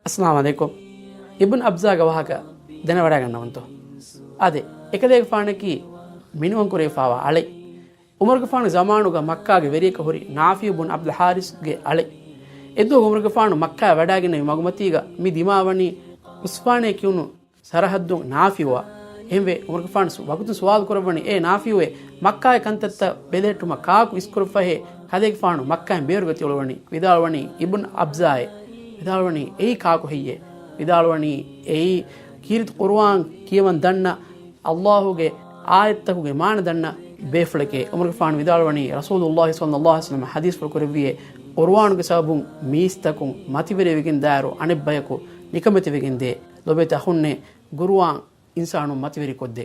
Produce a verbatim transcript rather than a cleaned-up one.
އައްސަލާމު ޢަލައިކުމް. އިބްނު އަބްޒާގެ ވާހަކަ ދެނެވަޑައިގަންނަވަންތޯ؟ އާދެ، އެކަލޭގެފާނަކީ މިނިވަންކުރެވިފާވާ އަޅެއް. ޢުމަރުގެފާނު ޒަމާނުގަ މައްކާގެ ވެރިޔަކަށް ހުރި ނާފިޢު ބުން ޢަބްދުލް ޙާރިސްގެ އަޅެއް. އެއްދުވަހު ޢުމަރުގެފާނު މައްކާ ވަޑައިގެންނެވި މަގުމަތީގަ މި ދިމާވަނީ ޢުސްފާނޭ ކިޔުނު ސަރަޙައްދުން ނާފިޢުއާ. އެހެންވެ، ޢުމަރުގެފާނު ސު-، ވަގުތުން ސުވާލު ކުރައްވަނީ، އޭ ނާފިޢުއޭ، މައްކާގެ ކަންތައްތައް ބެލެހެއްޓުމަށް ކާކު އިސްކުރައްވަހޭ؟ ކަލޭގެފާނު މައްކާއިން ބޭރުގަތީ އުޅުވަނީ. ވިދާޅުވަނީ އިބްނު އަބްޒާއޭ. ވިދާޅުވަނީ އެއީ ކާކު ހެއްޔޭ؟ ވިދާޅުވަނީ އެއީ ކީރިތި ޤުރުއާން ކިޔަވަން ދަންނަ، ﷲގެ އާޔަތްތަކުގެ މާނަ ދަންނަ ބޭފުޅެކޭ. ޢުމަރުގެފާނު ވިދާޅުވަނީ، ރަސޫލުﷲ ޞައްލަﷲ ޢަލައިހި ވަސައްލަމަ ޙަދީޘްފުޅު ކުރެއްވިއޭ، ޤުރުއާނުގެ ސަބަބުން މީސްތަކުން މަތިވެރިވެގެންދާއިރު އަނެއްބަޔަކު ނިކަމެތިވެގެންދޭ. ލޮބުވެތި އަޚުންނޭ، ޤުރުއާން އިންސާނުން މަތިވެރިކޮށްދޭ.